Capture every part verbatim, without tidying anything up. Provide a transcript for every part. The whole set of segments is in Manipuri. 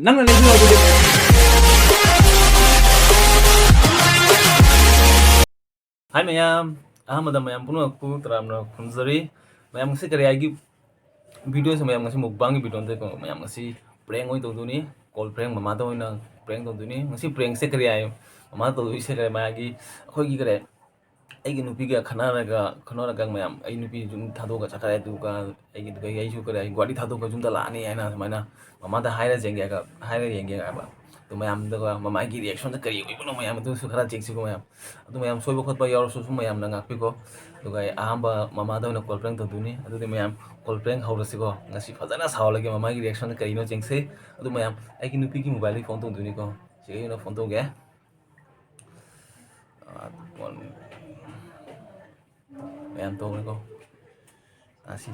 ꯅꯪꯅ ꯂꯩꯕꯤꯌꯨ ꯍꯥꯏꯕꯗꯤ꯫ ꯍꯥꯏ ꯃꯌꯥꯝ, ꯑꯍꯥꯟꯕꯗ ꯃꯌꯥꯝ ꯄꯨꯝꯅꯃꯛꯄꯨ ꯇꯔꯥꯝꯅ ꯈꯨꯔꯨꯝꯖꯔꯤ꯫ ꯃꯌꯥꯝ ꯉꯁꯤ ꯀꯔꯤ ꯍꯥꯏꯒꯤ ꯚꯤꯗꯤꯑꯣꯁꯦ, ꯃꯌꯥꯝ ꯉꯁꯤ ꯃꯨꯛꯕꯥꯡꯒꯤ ꯚꯤꯗꯤꯑꯣ ꯅꯠꯇꯦꯀꯣ, ꯃꯌꯥꯝ ꯉꯁꯤ ꯄ꯭ꯔꯦꯡ ꯑꯣꯏꯅ ꯇꯧꯗꯣꯏꯅꯤ꯫ ꯀꯣꯜ ꯄ꯭ꯔꯦꯡ, ꯃꯃꯥꯗ ꯑꯣꯏꯅ ꯄ꯭ꯔꯦꯡ ꯇꯧꯗꯣꯏꯅꯤ꯫ ꯉꯁꯤ ꯄ꯭ꯔꯦꯡꯁꯦ ꯀꯔꯤ ꯍꯥꯏ, ꯃꯃꯥꯅ ꯇꯧꯗꯣꯏꯁꯦ ꯀꯔꯤ, ꯃꯥꯒꯤ ꯑꯩꯈꯣꯏꯒꯤ ꯀꯔꯤ, ꯑꯩꯒꯤ ꯅꯨꯄꯤꯒ ꯈꯠꯅꯔꯒ, ꯈꯠꯅꯔꯒ ꯃꯌꯥꯝ, ꯑꯩ ꯅꯨꯄꯤ ꯌꯨꯝ ꯊꯥꯗꯣꯛꯑꯒ ꯆꯠꯈ꯭ꯔꯦ, ꯑꯗꯨꯒ ꯑꯩꯒꯤ, ꯑꯗꯨꯒ ꯑꯩꯁꯨ ꯀꯔꯤ, ꯒꯨꯍꯥꯇꯤ ꯊꯥꯗꯣꯛꯑꯒ ꯌꯨꯝꯗ ꯂꯥꯛꯑꯅꯤ ꯍꯥꯏꯅ ꯁꯨꯃꯥꯏꯅ ꯃꯃꯥꯗ ꯍꯥꯏꯔ ꯌꯦꯡꯒꯦ ꯍꯥꯏꯕ, ꯍꯥꯏꯔ ꯌꯦꯡꯒꯦ ꯍꯥꯏꯕ꯫ ꯑꯗꯨ ꯃꯌꯥꯝꯗꯨꯒ ꯃꯃꯥꯒꯤ ꯔꯤꯌꯦꯛꯁꯟꯗ ꯀꯔꯤ ꯑꯣꯏꯕꯅꯣ, ꯃꯌꯥꯝ ꯑꯗꯨꯁꯨ ꯈꯔ ꯆꯦꯛꯁꯤꯀꯣ ꯃꯌꯥꯝ꯫ ꯑꯗꯨ ꯃꯌꯥꯝ ꯁꯣꯏꯕ ꯈꯣꯠꯄ ꯌꯥꯎꯔꯁꯨ ꯁꯨꯝ ꯃꯌꯥꯝꯅ ꯉꯥꯛꯄꯤꯀꯣ꯫ ꯑꯗꯨꯒ ꯑꯩ ꯑꯍꯥꯟꯕ ꯃꯃꯥꯗ ꯑꯣꯏꯅ ꯀꯣꯜ ꯄ꯭ꯔꯦꯡ ꯇꯧꯗꯣꯏꯅꯤ꯫ ꯑꯗꯨꯗꯤ ꯃꯌꯥꯝ ꯀꯣꯜ ꯄ꯭ꯔꯦꯡ ꯍꯧꯔꯁꯤꯀꯣ꯫ ꯉꯁꯤ ꯐꯖꯅ ꯁꯥꯎꯍꯜꯂꯒꯦ, ꯃꯃꯥꯒꯤ ꯔꯤꯌꯦꯛꯁꯟ ꯀꯔꯤꯅꯣ ꯆꯦꯡꯁꯦ꯫ ꯑꯗꯨ ꯃꯌꯥꯝ ꯑꯩꯒꯤ ꯅꯨꯄꯤꯒꯤ ꯃꯣꯕꯥꯏꯜꯗꯒꯤ ꯐꯣꯟ ꯇꯧꯗꯣꯏꯅꯤꯀꯣ꯫ ꯁꯤꯒꯤ ꯑꯣꯏꯅ ꯐꯣꯟ ꯇꯧꯒꯦ꯫ ꯑꯥ, ꯐꯣꯟ ꯃꯌꯥꯝ ꯇꯧꯒꯦꯀꯣ꯫ ꯑꯁꯤ꯫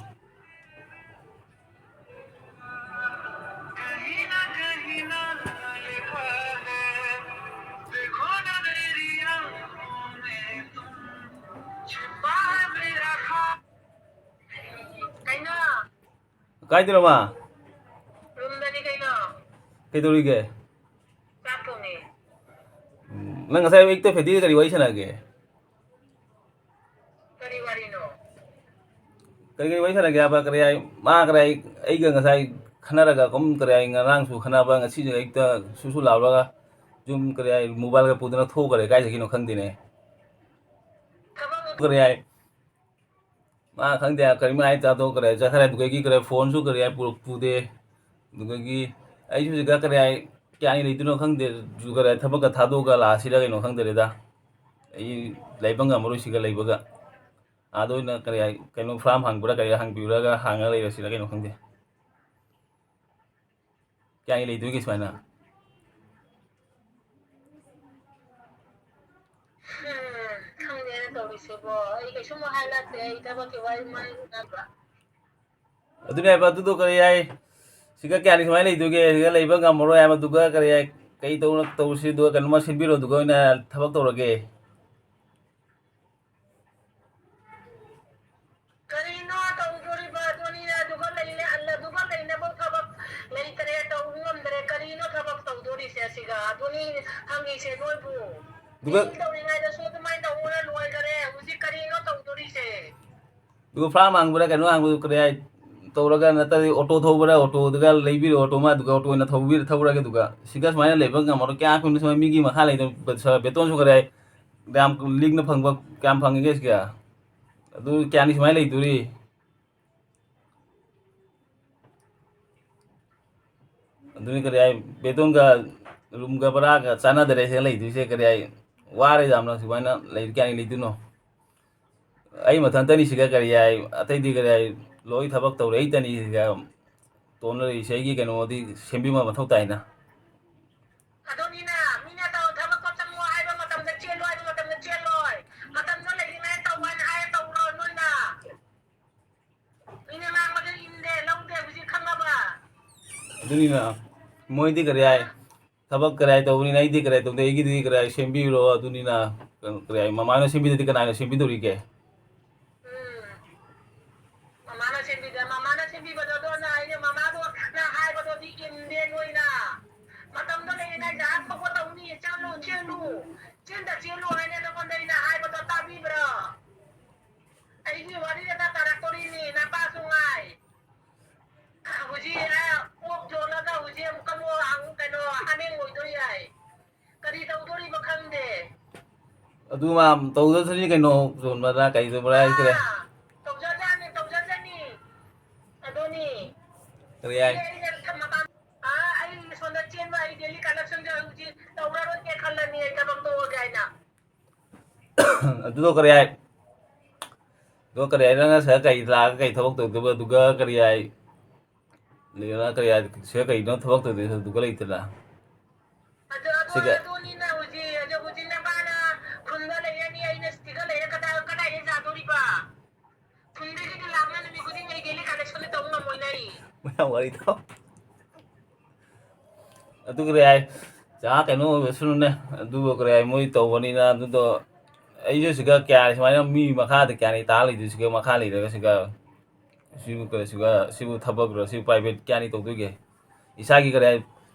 ꯀꯩꯅꯣ? ꯀꯥꯏꯗꯅꯣ ꯃꯥ? ꯔꯨꯝꯗꯅꯤ ꯀꯩꯅꯣ꯫ ꯀꯩꯗꯧꯔꯤꯒꯦ? ꯆꯥꯛ ꯊꯣꯡꯉꯤ꯫ ꯎꯝ, ꯅꯪ ꯉꯁꯥꯏ ꯑꯌꯨꯛꯇ ꯐꯦꯗꯤꯒ ꯀꯔꯤ ꯋꯥꯔꯤ ꯁꯥꯟꯅꯒꯦ? ꯀꯔꯤ ꯋꯥꯔꯤꯅꯣ? ꯀꯔꯤ ꯀꯔꯤ ꯋꯥꯔꯤ ꯁꯥꯟꯅꯒꯦ ꯍꯥꯏꯕ? ꯀꯔꯤ ꯍꯥꯏ? ꯃꯥ ꯀꯔꯤ ꯍꯥꯏ? ꯑꯩꯒ ꯉꯁꯥꯏ ꯈꯟꯅꯔꯒ ꯀꯨꯝ ꯀꯔꯤ ꯍꯥꯏ? ꯉꯔꯥꯡꯁꯨ ꯈꯟꯅꯕ, ꯉꯁꯤꯁꯨ ꯑꯌꯨꯛꯇ ꯁꯨꯁꯨ ꯂꯥꯎꯔꯒ ꯌꯨꯝ ꯀꯔꯤ ꯍꯥꯏ? ꯃꯣꯕꯥꯏꯜꯒ ꯄꯨꯗꯅ ꯊꯣꯛꯈ꯭ꯔꯦ꯫ ꯀꯥꯏ ꯆꯠꯈꯤꯅꯣ ꯈꯪꯗꯦꯅꯦ꯫ ꯊꯕꯛ ꯀꯔꯤ ꯍꯥꯏ? ꯃꯥ ꯈꯪꯗꯦ, ꯀꯔꯤꯝ ꯍꯥꯏ ꯇꯥꯗꯣ ꯀꯔꯤ ꯍꯥꯏ? ꯆꯠꯈ꯭ꯔꯦ꯫ ꯑꯗꯨꯗꯒꯤ ꯀꯔꯤ ꯍꯥꯏ? ꯐꯣꯟꯁꯨ ꯀꯔꯤ ꯍꯥꯏ? ꯄꯨꯔꯛ-, ꯄꯨꯗꯦ꯫ ꯑꯗꯨꯗꯒꯤ ꯑꯩꯁꯨ ꯍꯧꯖꯤꯛꯀ ꯀꯔꯤ ꯍꯥꯏ? ꯀꯌꯥꯅꯤ ꯂꯩꯗꯣꯏꯅꯣ ꯈꯪꯗꯦ꯫ ꯀꯔꯤ ꯍꯥꯏ? ꯊꯕꯛꯀ ꯊꯥꯗꯣꯛꯑꯒ ꯂꯥꯛꯑꯁꯤꯔ ꯀꯩꯅꯣ ꯈꯪꯗꯔꯦꯗ꯫ ꯑꯩ ꯂꯩꯕ ꯉꯝꯃꯔꯣꯏ ꯁꯤꯒ ꯂꯩꯕꯒ꯫ ꯑꯥꯗ ꯑꯣꯏꯅ ꯀꯔꯤ ꯍꯥꯏ? ꯀꯩꯅꯣ ꯐꯥꯔꯝ ꯍꯥꯡꯕ꯭ꯔꯥ ꯀꯔꯤ ꯍꯥꯡꯕꯤꯔꯒ ꯍꯥꯡꯉ ꯂꯩꯔꯁꯤꯔ ꯀꯩꯅꯣ ꯈꯪꯗꯦ꯫ ꯀꯌꯥꯅꯤ ꯂꯩꯗꯣꯏꯒꯦ ꯁꯨꯃꯥꯏꯅ? ꯎꯝ, ꯈꯪꯗꯦꯅ ꯇꯧꯔꯤꯁꯤꯕꯣ꯫ ꯑꯩ ꯀꯩꯁꯨꯝ ꯍꯥꯏ ꯂꯥꯛꯇꯦ꯫ ꯑꯩ ꯊꯕꯛꯀꯤ ꯋꯥꯔꯤ ꯃꯥꯏ ꯅꯠꯇ꯭ꯔꯣ? ꯑꯗꯨꯅꯦ ꯍꯥꯏꯕ, ꯑꯗꯨꯗꯣ ꯀꯔꯤ ꯍꯥꯏ? ꯁꯤꯒ ꯀꯌꯥꯅꯤ ꯁꯨꯃꯥꯏꯅ ꯂꯩꯗꯣꯏꯒꯦ? ꯁꯤꯒ ꯂꯩꯕ ꯉꯝꯃꯔꯣꯏ ꯍꯥꯏꯕꯗꯨꯒ ꯀꯔꯤ ꯍꯥꯏ? ꯀꯩ ꯇꯧꯅ ꯇꯧꯁꯤ? ꯑꯗꯨꯒ ꯀꯩꯅꯣꯃ ꯁꯤꯟꯕꯤꯔꯣ, ꯑꯗꯨꯒ ꯑꯣꯏꯅ ꯊꯕꯛ ꯇꯧꯔꯒꯦ꯫ ꯀꯔꯤꯅꯣ ꯇꯧꯗꯣꯔꯤꯕ? ꯑꯗꯨꯅꯤꯅ ꯑꯗꯨꯒ ꯂꯩꯅ-, ꯑꯗꯨꯒ ꯂꯩꯅꯕ ꯊꯕꯛ ꯂꯩꯇꯔꯦ, ꯇꯧꯕ ꯉꯝꯗꯔꯦ꯫ ꯀꯔꯤ ꯍꯪꯉꯤꯁꯦ ꯅꯣꯏꯕꯨ꯫ ꯑꯗꯨꯒ ꯃꯤ ꯇꯧꯔꯤꯉꯩꯗꯁꯨ ꯑꯗꯨꯃꯥꯏꯅ ꯇꯧꯔ ꯂꯣꯏꯈꯔꯦ꯫ ꯍꯧꯖꯤꯛ ꯀꯔꯤꯅꯣ ꯇꯧꯗꯣꯔꯤꯁꯦ? ꯑꯗꯨꯒ ꯐ꯭ꯔꯥꯝ ꯍꯥꯡꯕ꯭ꯔꯥ ꯀꯩꯅꯣ ꯍꯥꯡꯕꯗꯨ ꯀꯔꯤ ꯍꯥꯏ? ꯇꯧꯔꯒ ꯅꯠꯇ꯭ꯔꯗꯤ ꯑꯣꯇꯣ ꯊꯧꯕ꯭ꯔꯥ, ꯑꯣꯇꯣꯗꯨꯒ ꯂꯩꯕꯤꯔꯣ, ꯑꯣꯇꯣ ꯑꯃ, ꯑꯗꯨꯒ ꯑꯣꯇꯣ ꯑꯣꯏꯅ ꯊꯧꯕꯤꯔ ꯊꯧꯔꯒꯦ꯫ ꯑꯗꯨꯒ ꯁꯤꯒ ꯁꯨꯃꯥꯏꯅ ꯂꯩꯕ ꯉꯝꯃꯔꯣꯏ꯫ ꯀꯌꯥ ꯀꯨꯏꯅ ꯁꯨꯃꯥꯏꯅ ꯃꯤꯒꯤ ꯃꯈꯥ ꯂꯩꯗꯅ ꯄꯩꯁꯥ, ꯕꯦꯇꯣꯟꯁꯨ ꯀꯔꯤ ꯍꯥꯏ? ꯌꯥꯝ ꯂꯤꯛꯅ ꯐꯪꯕ, ꯀꯌꯥꯝ ꯐꯪꯉꯤꯒꯦ ꯁꯤꯒ? ꯑꯗꯨ ꯀꯌꯥꯅꯤ ꯁꯨꯃꯥꯏꯅ ꯂꯩꯗꯣꯔꯤ? ꯑꯗꯨꯅꯤ ꯀꯔꯤ ꯍꯥꯏ, ꯕꯦꯇꯣꯟꯒ ꯔꯨꯝꯒ ꯕꯔꯥꯒ ꯆꯥꯟꯅꯗꯔꯦ ꯁꯤꯗ ꯂꯩꯗꯣꯏꯁꯦ꯫ ꯀꯔꯤ ꯍꯥꯏ, ꯋꯥꯔꯦ ꯌꯥꯝꯅ꯫ ꯁꯨꯃꯥꯏꯅ ꯂꯩ, ꯀꯌꯥꯅꯤ ꯂꯩꯗꯣꯏꯅꯣ? ꯑꯩ ꯃꯊꯟꯇꯅꯤ ꯁꯤꯗ꯫ ꯀꯔꯤ ꯍꯥꯏ, ꯑꯇꯩꯗꯤ ꯀꯔꯤ ꯍꯥꯏ, ꯂꯣꯏ ꯊꯕꯛ ꯇꯧꯔꯦ, ꯑꯩꯇꯅꯤ ꯁꯤꯗ ꯇꯣꯟꯅꯔꯤꯁꯦ꯫ ꯑꯩꯒꯤ ꯀꯩꯅꯣꯗꯤ ꯁꯦꯝꯕꯤꯕ ꯃꯊꯧ ꯇꯥꯏꯅ꯫ ꯑꯗꯨꯅꯤꯅ ꯃꯤꯅ ꯇꯧ-, ꯊꯕꯛꯇꯣ ꯆꯪꯉꯣ ꯍꯥꯏꯕ ꯃꯇꯝꯗ ꯆꯦꯜꯂꯣ ꯍꯥꯏꯕ ꯃꯇꯝꯗ ꯆꯦꯜꯂꯣꯏ꯫ ꯃꯇꯝꯗꯣ ꯂꯩꯔꯤꯉꯩ ꯇꯧ ꯍꯥꯏꯅ ꯍꯥꯏꯔ ꯇꯧꯔꯣ ꯅꯣꯏꯅ꯫ ꯃꯤꯅ ꯉꯥꯡꯕꯗ ꯏꯟꯗꯦ, ꯂꯧꯗꯦ, ꯍꯧꯖꯤꯛ ꯈꯪꯉꯕ? ꯑꯗꯨꯅꯤꯅ ꯃꯣꯏꯗꯤ ꯀꯔꯤ ꯍꯥꯏ? ꯊꯕꯛ ꯀꯔꯤ ꯍꯥꯏ ꯇꯧꯕꯅꯤꯅ ꯑꯩꯗꯤ ꯀꯔꯤ ꯍꯥꯏ ꯇꯧꯗꯦ, ꯑꯩꯒꯤꯗꯤ ꯀꯔꯤ ꯍꯥꯏ ꯁꯦꯝꯕꯤꯔꯣ꯫ ꯑꯗꯨꯅꯤꯅ ꯀꯔꯤ ꯍꯥꯏ, ꯃꯃꯥꯅ ꯁꯦꯝꯕꯤꯗꯗꯤ ꯀꯅꯥꯅ ꯁꯦꯝꯕꯤꯗꯧꯔꯤꯒꯦ? ꯎꯝ꯫ ꯃꯃꯥꯅ ꯁꯦꯝꯕꯤꯗ-, ꯃꯃꯥꯅ ꯁꯦꯝꯕꯤꯕꯗꯣ ꯑꯗꯣ ꯅ-, ꯑꯩꯅ ꯃꯃꯥꯗꯣ ꯅ ꯍꯥꯏꯕꯗꯣꯗꯤ ꯏꯟꯗꯦ ꯅꯣꯏꯅ꯫ ꯃꯇꯝꯗꯣ ꯂꯩꯔꯤꯉꯩꯗ ꯊꯕꯛ ꯇꯧꯅꯤ, ꯆꯠꯂꯨ, ꯆꯦꯜꯂꯨ, ꯆꯦꯟꯗ ꯆꯦꯜꯂꯨ ꯍꯥꯏꯅ ꯅꯉꯣꯟꯗ ꯑꯩꯅ ꯍꯥꯏꯕꯗꯣ ꯇꯥꯕꯤꯕ꯭ꯔꯣ? ꯑꯩꯒꯤ ꯋꯥꯔꯤꯗ ꯇꯥꯔꯛꯇꯣꯔꯤꯅꯤ, ꯅꯄꯥꯁꯨ ꯉꯥꯏ꯫ ꯍꯧꯖꯤꯛ, ꯑ, ꯑꯣꯛ ꯌꯣꯜꯂꯒ ꯍꯧꯖꯤꯛ ꯑꯃꯨꯛꯀ ꯑꯃꯨꯛ ꯀꯩꯅꯣ, ꯍꯥꯃꯦꯡ ꯑꯣꯏꯗꯣꯏ ꯌꯥꯏ꯫ ꯀꯔꯤ ꯇꯧꯗꯣꯔꯤꯕ ꯈꯪꯗꯦ꯫ ꯑꯗꯨ ꯃꯥ ꯇꯧꯗꯣꯏꯅꯤ ꯀꯩꯅꯣ, ꯌꯣꯟꯕ꯭ꯔꯥ ꯀꯩꯗꯧꯕ꯭ꯔꯥ ꯍꯥꯏꯈ꯭ꯔꯦ꯫ ꯑꯥ, ꯇꯧꯖꯖꯥꯅꯤ, ꯇꯧꯖꯖꯅꯤ꯫ ꯑꯗꯨꯅꯤ꯫ ꯀꯔꯤ ꯍꯥꯏ? ꯑꯩ, ꯑꯩꯅ ꯊꯝꯃꯀꯥꯟ-, ꯑꯥ, ꯑꯩ ꯁꯣꯝꯗ ꯆꯦꯟꯕ, ꯑꯩ daily collectionꯁꯦ ꯍꯧꯖꯤꯛ ꯇꯧꯔꯔꯣꯏꯒꯦ ꯈꯜꯂꯅꯤ, ꯑꯩ ꯊꯕꯛ ꯇꯣꯛꯑꯒꯦ ꯍꯥꯏꯅ꯫ ꯑꯗꯨꯗꯣ ꯀꯔꯤ ꯍꯥꯏ? ꯑꯗꯣ ꯀꯔꯤ ꯍꯥꯏ? ꯅꯪꯅ ꯁꯤꯗ ꯀꯔꯤ ꯂꯥꯛꯑꯒ ꯀꯔꯤ ꯊꯕꯛ ꯇꯧꯗꯣꯏꯕ? ꯑꯗꯨꯒ ꯀꯔꯤ ꯍꯥꯏ? ꯂꯩꯔ ꯀꯔꯤ ꯍꯥꯏ? ꯁꯤꯗ ꯀꯔꯤꯅꯣ ꯊꯕꯛ ꯇꯧꯗꯣꯏꯁꯦ? ꯑꯗꯨꯒ ꯂꯩꯇꯅ꯫ ꯑꯗꯨ, ꯑꯗꯨ, ꯁꯤꯒ ꯑꯗꯨꯅꯤꯅ ꯍꯧꯖꯤꯛ, ꯑꯗꯨ ꯍꯧꯖꯤꯛ ꯅꯄꯥꯅ ꯈꯨꯟꯗ ꯂꯩꯔꯅꯤ, ꯑꯩꯅ ꯁꯤꯗ ꯂꯩꯔ ꯀꯗꯥꯏ, ꯀꯗꯥꯏꯗ ꯌꯥꯗꯣꯔꯤꯕ? ꯈꯨꯟꯗꯒꯤꯗꯤ ꯂꯥꯛꯅ ꯅꯨꯃꯤꯠ ꯈꯨꯗꯤꯡꯒꯤ ꯑꯩ daily collectionꯗꯤ ꯇꯧ ꯉꯝꯃꯣꯏꯅꯦ ꯑꯩ꯫ ꯃꯌꯥꯝ ꯋꯥꯔꯤ ꯇꯧ꯫ ꯑꯗꯨ ꯀꯔꯤ ꯍꯥꯏ? ꯆꯥ ꯀꯩꯅꯣ ꯑꯣꯏꯕꯁꯅꯨꯅꯦ꯫ ꯑꯗꯨꯕꯨ ꯀꯔꯤ ꯍꯥꯏ? ꯃꯣꯏ ꯇꯧꯕꯅꯤꯅ ꯑꯗꯨꯗꯣ ꯑꯩꯁꯨ ꯁꯤꯒ ꯀꯌꯥ ꯁꯨꯃꯥꯏꯅ ꯃꯤ ꯃꯈꯥꯗ ꯀꯌꯥꯅꯤ ꯇꯥ ꯂꯩꯗꯣꯏ? ꯁꯤꯒ ꯃꯈꯥ ꯂꯩꯔꯒ ꯁꯤꯒ ꯁꯤꯕꯨ ꯀꯔꯤ, ꯁꯤꯒ, ꯁꯤꯕꯨ ꯊꯕꯛꯔꯣ? ꯁꯤꯕꯨ private ꯀꯌꯥꯅꯤ ꯇꯧꯗꯣꯏꯒꯦ? ꯏꯁꯥꯒꯤ ꯀꯔꯤ ꯍꯥꯏ?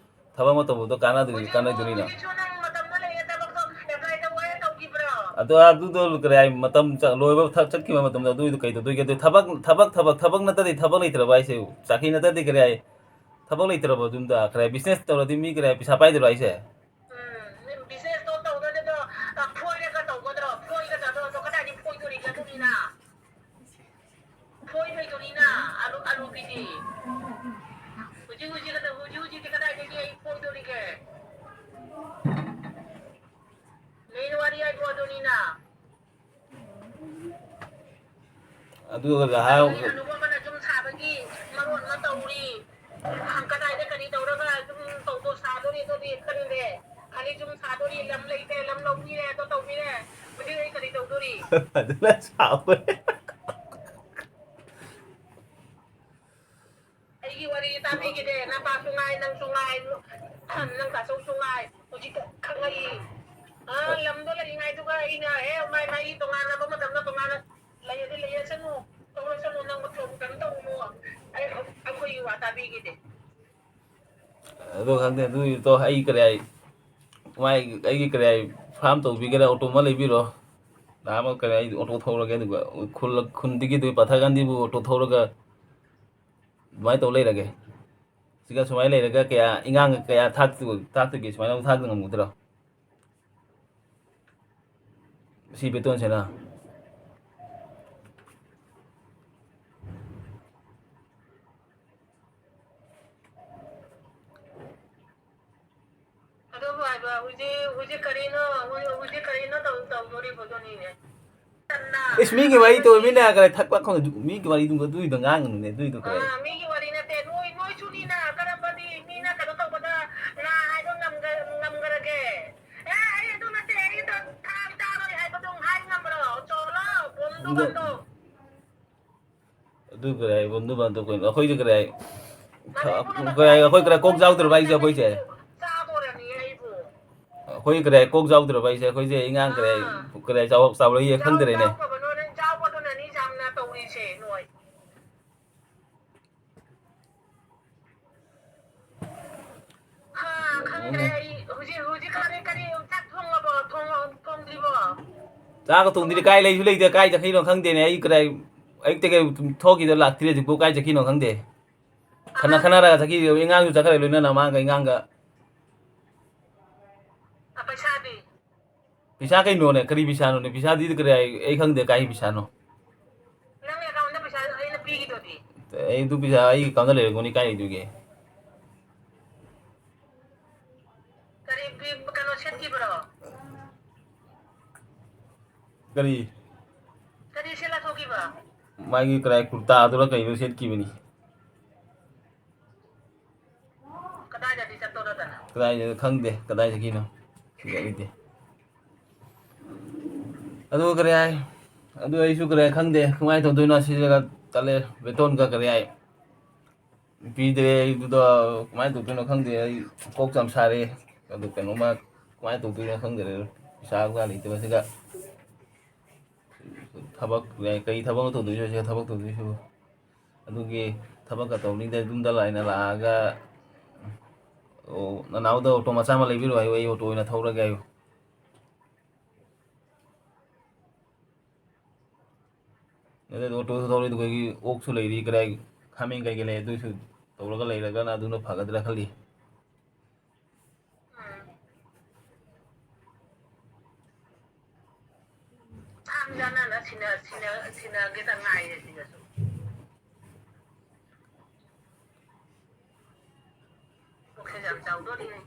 ꯊꯕꯛ ꯑꯃ ꯇꯧꯕꯗꯣ ꯀꯥꯟꯅꯗꯣꯏ-, ꯍꯧꯖꯤꯛ, ꯀꯥꯟꯅꯗꯣꯏꯅꯤꯅ꯫ ꯍꯧꯖꯤꯛꯁꯨ ꯅꯪ ꯃꯇꯝꯗ ꯂꯩꯌꯦ, ꯊꯕꯛꯇꯣ apply ꯇꯧꯕ ꯍꯥꯏꯅ ꯇꯧꯈꯤꯕ꯭ꯔꯣ? ꯑꯗꯣ ꯑꯗꯨꯗꯣ ꯀꯔꯤ ꯍꯥꯏ, ꯃꯇꯝ ꯆ-, ꯂꯣꯏꯕ ꯊ-, ꯆꯠꯈꯤꯕ ꯃꯇꯝꯗ ꯑꯗꯨꯏꯗꯣ ꯀꯩ ꯇꯧꯗꯣꯏꯒꯦ? ꯑꯗꯨ ꯊꯕꯛ, ꯊꯕꯛ, ꯊꯕꯛ, ꯊꯕꯛ ꯅꯠꯇꯗꯤ ꯊꯕꯛ ꯂꯩꯇ꯭ꯔꯕ ꯍꯥꯏꯁꯦ? ꯆꯥꯛꯈꯤ ꯅꯠꯇꯗꯤ ꯀꯔꯤ ꯍꯥꯏ? ꯊꯕꯛ ꯂꯩꯇ꯭ꯔꯕ ꯑꯗꯨꯝꯗ ꯀꯔꯤ ꯍꯥꯏ? Business ꯇꯧꯔꯗꯤ ꯃꯤ ꯀꯔꯤ ꯍꯥꯏ? ꯄꯩꯁꯥ ꯄꯥꯏꯗꯣꯏꯔꯣ ꯍꯥꯏꯁꯦ? ꯎꯝ, businessꯇꯣ ꯇꯧꯗꯣꯏꯅꯦ ꯑꯗꯣ, ꯑ, ꯐꯣꯏꯔꯒ ꯇꯧꯒꯗ꯭ꯔꯣ? ꯐꯣꯏꯒꯗ꯭ꯔꯣ? ꯑꯗꯣ ꯀꯗꯥꯏꯗꯒꯤ ꯐꯣꯏꯗꯣꯔꯤꯒꯦ ꯑꯗꯨꯅꯤꯅ? ꯐꯣꯏ ꯍꯩꯗꯣꯔꯤꯅ? ꯑꯂꯨ, ꯑꯂꯨꯒꯤꯗꯤ? ꯍꯧꯖꯤꯛ, ꯍꯧꯖꯤꯛ, ꯍꯧꯖꯤꯛ, ꯍꯧꯖꯤꯛꯇꯤ ꯀꯗꯥꯏꯗꯒꯤ ꯑꯩ ꯐꯣꯏꯗꯣꯔꯤꯒꯦ? Main ꯋꯥꯔꯤ ꯍꯥꯏꯕꯨ ꯑꯗꯨꯅꯤꯅ꯫ ꯑꯗꯨꯒ ꯍꯥꯏ-, ꯑꯗꯨꯒ ꯑꯃꯅ ꯌꯨꯝ ꯁꯥꯕꯒꯤ ꯃꯔꯣꯟ ꯑꯃ ꯇꯧꯔꯤ꯫ ꯀꯗꯥꯏꯗ ꯀꯔꯤ ꯇꯧꯔꯒ ꯌꯨꯝ ꯇꯧꯗꯣ ꯁꯥꯗꯣꯔꯤ ꯑꯗꯨꯗꯤ ꯈꯪꯗꯦ꯫ ꯈꯥꯂꯤ ꯌꯨꯝ ꯁꯥꯗꯣꯔꯤ, ꯂꯝ ꯂꯩꯇꯦ, ꯂꯝ ꯂꯧꯕꯤꯔꯦ, ꯑꯗꯣ ꯇꯧꯕꯤꯔꯦ꯫ ꯍꯧꯖꯤꯛ ꯑꯩ ꯀꯔꯤ ꯇꯧꯗꯣꯔꯤ? ꯑꯗꯨꯅ ꯁꯥꯎꯋꯦ꯫ ꯑꯩꯒꯤ ꯋꯥꯔꯤ ꯇꯥꯕꯤꯈꯤꯗꯦ, ꯅꯄꯥꯁꯨ ꯉꯥꯏ, ꯅꯪꯁꯨ ꯉꯥꯏ, ꯅꯪ ꯇꯥꯆꯧꯁꯨ ꯉꯥꯏ, ꯍꯧꯖꯤꯛꯇ ꯈꯪꯉꯛꯏ꯫ ꯑꯥ, ꯂꯝꯗꯣ ꯂꯩꯔꯤꯉꯩꯗꯨꯒ ꯑꯩꯅ ꯍꯦꯛ ꯃꯥꯏ ꯃꯥꯏꯒꯤ ꯇꯣꯉꯥꯟꯅꯕ ꯃꯇꯝꯗ ꯇꯣꯉꯥꯟꯅ ꯂꯩꯔꯗꯤ ꯂꯩꯔꯁꯅꯨ, ꯇꯧꯔꯁꯅꯨ, ꯅꯪ ꯃꯊꯣꯡ ꯀꯩꯝ ꯇꯧꯔꯨꯅꯨ꯫ ꯑꯩ, ꯑꯩꯈꯣꯏꯒꯤ ꯋꯥ ꯇꯥꯕꯤꯈꯤꯗꯦ꯫ ꯑꯗꯣ ꯈꯪꯗꯦ, ꯑꯗꯨꯒꯤꯗꯣ ꯑꯩ ꯀꯔꯤ ꯍꯥꯏ, ꯃꯥꯏ, ꯑꯩꯒꯤ ꯀꯔꯤ ꯍꯥꯏ, farm ꯇꯧꯕꯤꯒꯦꯔꯥ, auto ꯑꯃ ꯂꯩꯕꯤꯔꯣ, ꯅꯍꯥꯟꯃꯨꯛ ꯀꯔꯤ ꯍꯥꯏ, auto ꯊꯧꯔꯒꯦ, ꯑꯗꯨꯒ ꯈꯨꯜ-, ꯈꯨꯟꯗꯒꯤ ꯑꯗꯨ ꯄꯊꯥꯒꯥꯟꯗꯤꯕꯨ auto ꯊꯧꯔꯒ ꯑꯗꯨꯃꯥꯏꯅ ꯇꯧ ꯂꯩꯔꯒꯦ꯫ ꯁꯤꯒ ꯁꯨꯃꯥꯏꯅ ꯂꯩꯔꯒ ꯀꯌꯥ ꯏꯉꯥꯡ ꯀꯌꯥ ꯊꯥꯛꯇ-, ꯊꯥꯛꯇꯒꯦ, ꯁꯨꯃꯥꯏꯅ ꯑꯃꯨꯛ ꯊꯥꯛꯇ ꯉꯝꯒꯗ꯭ꯔꯣ? ꯁꯤ ꯕꯦꯇꯣꯟꯁꯤꯅ꯫ ꯑꯗꯨꯕꯨ ꯍꯥꯏꯕ, ꯍꯧꯖꯤꯛ, ꯍꯧꯖꯤꯛ ꯀꯔꯤꯅꯣ, ꯍꯧꯖꯤꯛ ꯀꯔꯤꯅꯣ ꯇꯧ-, ꯇꯧꯗꯣꯔꯤꯕꯗꯨꯅꯤꯅꯦ? ꯏꯁ, ꯃꯤꯒꯤ ꯋꯥꯔꯤ ꯇꯧꯔ ꯃꯤꯅ ꯀꯔꯤ ꯊꯛꯄ ꯈꯣꯡ-, ꯃꯤꯒꯤ ꯋꯥꯔꯤꯗꯨ, ꯑꯗꯨꯏꯗꯣ ꯉꯥꯡꯒꯅꯨꯅꯦ, ꯑꯗꯨꯏꯗꯣ ꯀꯔꯤ? ꯑꯥ, ꯃꯤꯒꯤ ꯋꯥꯔꯤ ꯅꯠꯇꯦ꯫ ꯅꯣꯏ, ꯅꯣꯏꯁꯨꯅꯤꯅ ꯀꯔꯝꯕꯗꯤ ꯃꯤꯅ ꯀꯩꯅꯣ ꯇꯧꯕꯗ ꯅꯥ ꯍꯥꯏꯕ ꯉꯝꯒ-, ꯉꯝꯒꯔꯒꯦ? ꯑꯦ, ꯑꯩ ꯑꯗꯨ ꯅꯠꯇꯦ, ꯑꯩ ꯊꯥꯡ ꯆꯥꯔꯣꯏ ꯍꯥꯏꯕꯗꯨ ꯍꯥꯏ ꯉꯝꯕ꯭ꯔꯣ? ꯆꯣꯂꯣ, ꯕꯣꯟꯗꯨ ꯑꯗꯨ ꯕꯟꯗꯣ꯫ ꯑꯗꯨ ꯀꯔꯤ ꯍꯥꯏ, ꯕꯟꯗꯨ ꯕꯟꯗꯨ ꯀꯩꯅꯣ? ꯑꯩꯈꯣꯏꯁꯦ ꯀꯔꯤ ꯍꯥꯏ? ꯀꯔꯤ ꯍꯥꯏ, ꯀꯣꯛ ꯆꯥꯎꯗ꯭ꯔꯕ ꯍꯥꯏꯁꯦ ꯑꯩꯈꯣꯏꯁꯦ? ꯑꯩꯈꯣꯏ ꯀꯔꯤ ꯍꯥꯏ, ꯀꯣꯛ ꯆꯥꯎꯗ꯭ꯔꯕ ꯍꯥꯏꯁꯦ ꯑꯩꯈꯣꯏꯁꯦ? ꯏꯉꯥꯡ ꯀꯔꯤ ꯍꯥꯏ, ꯀꯔꯤ ꯍꯥꯏ, ꯆꯥꯎ-, ꯆꯥꯎꯔꯛꯏꯁꯦ ꯈꯪꯗ꯭ꯔꯦꯅꯦ꯫ ꯆꯥꯎꯕꯗꯨꯅꯅꯤ ꯌꯥꯝꯅ ꯇꯧꯔꯤꯁꯦ ꯅꯣꯏ꯫ ꯆꯥꯛꯀ ꯊꯣꯡꯗ꯭ꯔꯤ, ꯀꯥꯏ ꯂꯩꯁꯨ ꯂꯩꯇꯦ, ꯀꯥꯏ ꯆꯠꯈꯤꯅꯣ ꯈꯪꯗꯦꯅꯦ꯫ ꯑꯩ ꯀꯗꯥꯏ, ꯑꯌꯨꯛꯇꯒꯤ ꯊꯣꯛꯈꯤꯗ ꯂꯥꯛꯇ꯭ꯔꯤ, ꯍꯧꯖꯤꯛꯄꯨ ꯀꯥꯏ ꯆꯠꯈꯤꯅꯣ ꯈꯪꯗꯦ꯫ ꯈꯟꯅ ꯈꯟꯅꯔꯒ ꯆꯠꯈꯤ, ꯑꯉꯥꯡꯁꯨ ꯆꯠꯈ꯭ꯔꯦ ꯂꯣꯏꯅꯅ, ꯃꯥꯒ ꯏꯉꯥꯡꯒ꯫ ꯄꯩꯁꯥꯗꯤ? ꯄꯩꯁꯥ ꯀꯩꯅꯣꯅꯦ? ꯀꯔꯤ ꯄꯩꯁꯥꯅꯣꯅꯦ? ꯄꯩꯁꯥꯗꯤ ꯀꯔꯤ ꯍꯥꯏ? ꯑꯩ ꯈꯪꯗꯦ ꯀꯥꯏ ꯄꯩꯁꯥꯅꯣ꯫ ꯅꯪ ꯑꯦꯀꯥꯎꯟꯗ ꯄꯩꯁꯥ ꯑꯩꯅ ꯄꯤꯈꯤꯗꯨꯗꯤ? ꯑꯩ ꯑꯗꯨ ꯄꯩꯁꯥ ꯑꯩ ꯑꯦꯀꯥꯎꯟꯗ ꯂꯩꯔꯝꯒꯅꯤ, ꯀꯥꯏ ꯂꯩꯗꯣꯏꯒꯦ? ꯀꯔꯤ ꯄꯤ-, ꯀꯩꯅꯣ ꯁꯦꯠꯈꯤꯕ꯭ꯔꯣ? ꯀꯔꯤ? ꯀꯔꯤ ꯁꯦꯠꯂ ꯊꯣꯛꯈꯤꯕ? ꯃꯥꯒꯤ ꯀꯔꯥꯏ ꯀꯨꯔꯇꯥꯗꯨꯔ ꯀꯩꯅꯣ ꯁꯦꯠꯈꯤꯕꯅꯤ꯫ ꯀꯗꯥꯏꯗꯗꯤ ꯆꯠꯇꯧꯔꯗꯅ? ꯀꯗꯥꯏꯗ ꯈꯪꯗꯦ, ꯀꯗꯥꯏꯗꯒꯤꯅꯣ꯫ ꯁꯤꯗ ꯂꯩꯇꯦ꯫ ꯑꯗꯨ ꯀꯔꯤ ꯍꯥꯏ? ꯑꯗꯨ ꯑꯩꯁꯨ ꯀꯔꯤ ꯈꯪꯗꯦ, ꯀꯃꯥꯏꯅ ꯇꯧꯗꯣꯏꯅꯣ ꯁꯤꯗꯒ ꯇꯜꯂꯦ꯫ ꯕꯦꯇꯣꯟꯒ ꯀꯔꯤ ꯍꯥꯏ? ꯄꯤꯗ꯭ꯔꯦ꯫ ꯑꯩꯗꯨꯗ ꯀꯃꯥꯏꯅ ꯇꯧꯗꯣꯏꯅꯣ ꯈꯪꯗꯦ꯫ ꯑꯩ ꯀꯣꯛ ꯌꯥꯝ ꯁꯥꯔꯦ꯫ ꯑꯗꯨ ꯀꯩꯅꯣꯝꯃ ꯀꯃꯥꯏꯅ ꯇꯧꯗꯣꯏꯅꯣ ꯈꯪꯗ꯭ꯔꯦ꯫ ꯄꯩꯁꯥꯒ ꯂꯩꯇꯕꯁꯤꯒ꯫ ꯊꯕꯛ, ꯀꯩ ꯊꯕꯛꯅꯣ ꯇꯧꯗꯣꯏꯁꯤꯕꯣ ꯁꯤꯗ? ꯊꯕꯛ ꯇꯧꯗꯣꯏꯁꯤꯕꯣ? ꯑꯗꯨꯒꯤ ꯊꯕꯛꯀ ꯇꯧꯅꯤꯡꯗꯦ꯫ ꯌꯨꯝꯗ ꯂꯥꯏꯅ ꯂꯥꯛꯑꯒ, "ꯑꯣ, ꯅꯅꯥꯎꯗ ꯑꯣꯇꯣ ꯃꯆꯥ ꯑꯃ ꯂꯩꯕꯤꯔꯣ" ꯍꯥꯏꯌꯨ, "ꯑꯩ ꯑꯣꯇꯣ ꯑꯣꯏꯅ ꯊꯧꯔꯒꯦ" ꯍꯥꯏꯌꯨ꯫ ꯑꯗꯨꯗ ꯑꯣꯇꯣꯁꯨ ꯊꯧꯔꯤ, ꯑꯗꯨꯒ ꯑꯩꯒꯤ ꯑꯣꯛꯁꯨ ꯂꯩꯔꯤ, ꯀꯗꯥꯏ ꯍꯥꯃꯦꯡ ꯀꯩꯀꯩ ꯂꯩ, ꯑꯗꯨꯏꯁꯨ ꯇꯧꯔꯒ ꯂꯩꯔꯒꯅ ꯑꯗꯨꯅ ꯐꯒꯗ꯭ꯔꯥ ꯈꯜꯂꯤ꯫ ꯊꯥꯡ ꯆꯥꯅꯅ ꯁꯤꯟꯅ-, ꯁꯤꯟꯅ-, ꯁꯤꯟꯅꯒꯦꯇ ꯉꯥꯏꯔꯦ ꯁꯤꯗꯁꯨ꯫ ꯄꯨꯛꯁꯦ ꯌꯥꯝ ꯆꯥꯎꯗꯣꯔꯤꯅꯦ꯫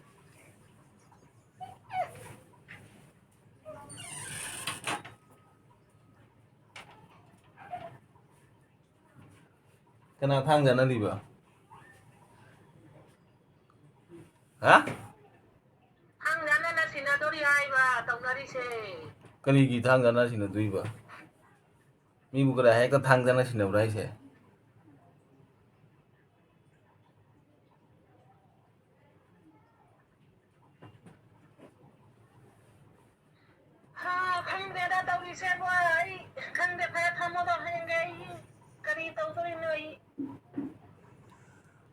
ꯀꯅꯥ ꯊꯥꯡ ꯆꯥꯅꯔꯤꯕ? ꯍꯥ? ꯊꯥꯡ ꯆꯥꯅꯅ ꯁꯤꯟꯅꯗꯣꯔꯤ ꯍꯥꯏꯕ ꯇꯧꯅꯔꯤꯁꯦ꯫ ꯀꯔꯤꯒꯤ ꯊꯥꯡ ꯆꯥꯅ ꯁꯤꯟꯅꯗꯣꯏꯕ? ꯃꯤꯕꯨ ꯀꯅꯥ ꯍꯦꯛꯇ ꯊꯥꯡ ꯆꯥꯅ ꯁꯤꯟꯅꯕ꯭ꯔꯥ ꯍꯥꯏꯁꯦ? ꯍꯥ, ꯈꯪꯗꯦꯗ ꯇꯧꯔꯤꯁꯦꯕꯣ꯫ ꯑꯩ ꯈꯪꯗꯦ, ꯐꯔꯦ, ꯊꯝꯃꯣꯗꯣ, ꯍꯌꯦꯡꯒ ꯑꯩ ꯀꯔꯤ ꯇꯧꯗꯣꯔꯤꯅꯣ ꯑꯩ?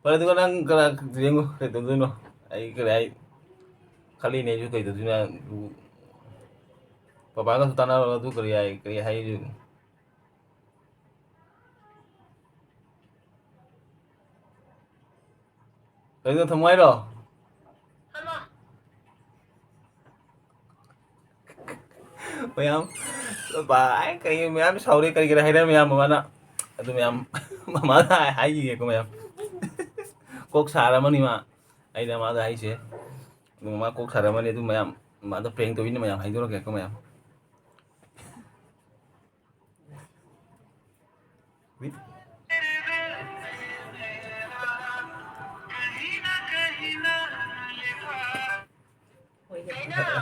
ꯐꯔꯦ, ꯑꯗꯨꯒ ꯅꯪ ꯀꯅꯥ ꯌꯦꯡꯉꯨ, ꯀꯩ ꯇꯧꯗꯣꯏꯅꯣ? ꯑꯩ ꯀꯔꯤ ꯍꯥꯏ ꯈꯜꯂꯤꯅꯦ ꯑꯩꯁꯨ, ꯀꯩ ꯇꯧꯗꯣꯏꯅꯣ? ꯄꯄꯥꯒꯁꯨ ꯇꯥꯟꯅꯔꯣ, ꯑꯗꯨ ꯀꯔꯤ ꯍꯥꯏ, ꯀꯔꯤ ꯍꯥꯏꯔꯤꯅꯣ? ꯀꯩꯅꯣ, ꯊꯝꯃꯣ ꯍꯥꯏꯔꯣ? ꯃꯌꯥꯝ, ꯄꯥꯏ, ꯀꯩ ꯃꯌꯥꯝ ꯁꯥꯎꯔꯦ, ꯀꯔꯤ ꯀꯔꯤ ꯍꯥꯏꯔꯦ ꯃꯌꯥꯝ ꯃꯃꯥꯅ꯫ ꯑꯗꯨ ꯃꯌꯥꯝ ꯃꯃꯥꯗ ꯍꯥꯏ-, ꯍꯥꯏꯈꯤꯒꯦꯀꯣ ꯃꯌꯥꯝ꯫ ꯀꯣꯛ ꯁꯥꯔꯝꯃꯅꯤ ꯃꯥ꯫ ꯑꯩꯅ ꯃꯥꯗ ꯍꯥꯏꯁꯦ꯫ ꯑꯗꯨ ꯃꯃꯥ ꯀꯣꯛ ꯁꯥꯔꯝꯃꯅꯤ, ꯑꯗꯨ ꯃꯌꯥꯝ ꯃꯥꯗ prank ꯇꯧꯕꯤꯅ ꯃꯌꯥꯝ ꯍꯥꯏꯗꯣꯔꯛꯀꯦꯀꯣ ꯃꯌꯥꯝ꯫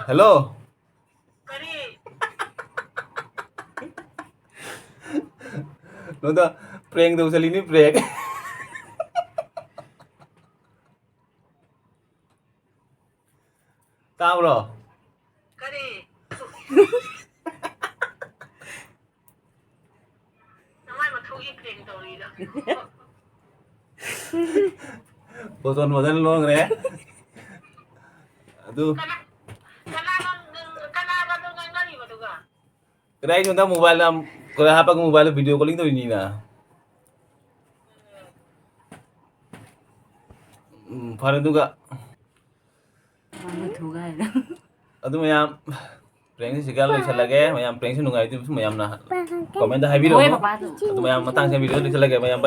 ꯍꯦꯜꯂꯣ꯫ Node, prank ꯇꯧꯁꯜꯂꯤꯅꯤ, prank꯫ ꯇꯥꯕ꯭ꯔꯣ? ꯀꯔꯤ? ꯅꯃꯥꯏ ꯃꯊꯨꯒꯤ prank ꯇꯧꯔꯤꯔꯣ? ꯕꯣꯇꯣꯟ ꯐꯖꯅ ꯂꯣꯟꯈ꯭ꯔꯦ꯫ ꯑꯗꯨ ꯀꯅꯥ-, ꯀꯅꯥꯅꯣ, ꯀꯅꯥꯒꯅꯣ ꯉꯥꯡꯅꯔꯤꯕꯗꯨꯒ? ꯀꯗꯥꯏ ꯁꯣꯝꯗ mobile ꯀꯗꯥꯏ ꯍꯥꯞꯄꯒ mobile video calling ꯇꯧꯔꯤꯅꯤꯅ? ꯎꯝ, ꯐꯔꯦ ꯑꯗꯨꯒ꯫ ꯃꯥꯅ ꯊꯨꯒꯥꯏꯔꯦ꯫ ꯑꯗꯨ ꯃꯌꯥꯝ, prank ꯁꯤꯒ ꯂꯣꯏꯁꯤꯜꯂꯒꯦ꯫ ꯃꯌꯥꯝ, prank ꯁꯤ ꯅꯨꯡꯉꯥꯏꯔꯗꯤ ꯃꯌꯥꯝꯅ comment ꯇ ꯍꯥꯏꯕꯤꯔꯛꯑꯣ꯫ ꯍꯣꯏ, ꯄꯄꯥꯗꯣ꯫ ꯑꯗꯨ ꯃꯌꯥꯝ, ꯃꯇꯥꯡꯁꯤꯗ video ꯂꯣꯏꯁꯤꯜꯂꯒꯦ꯫ ꯃꯌꯥꯝ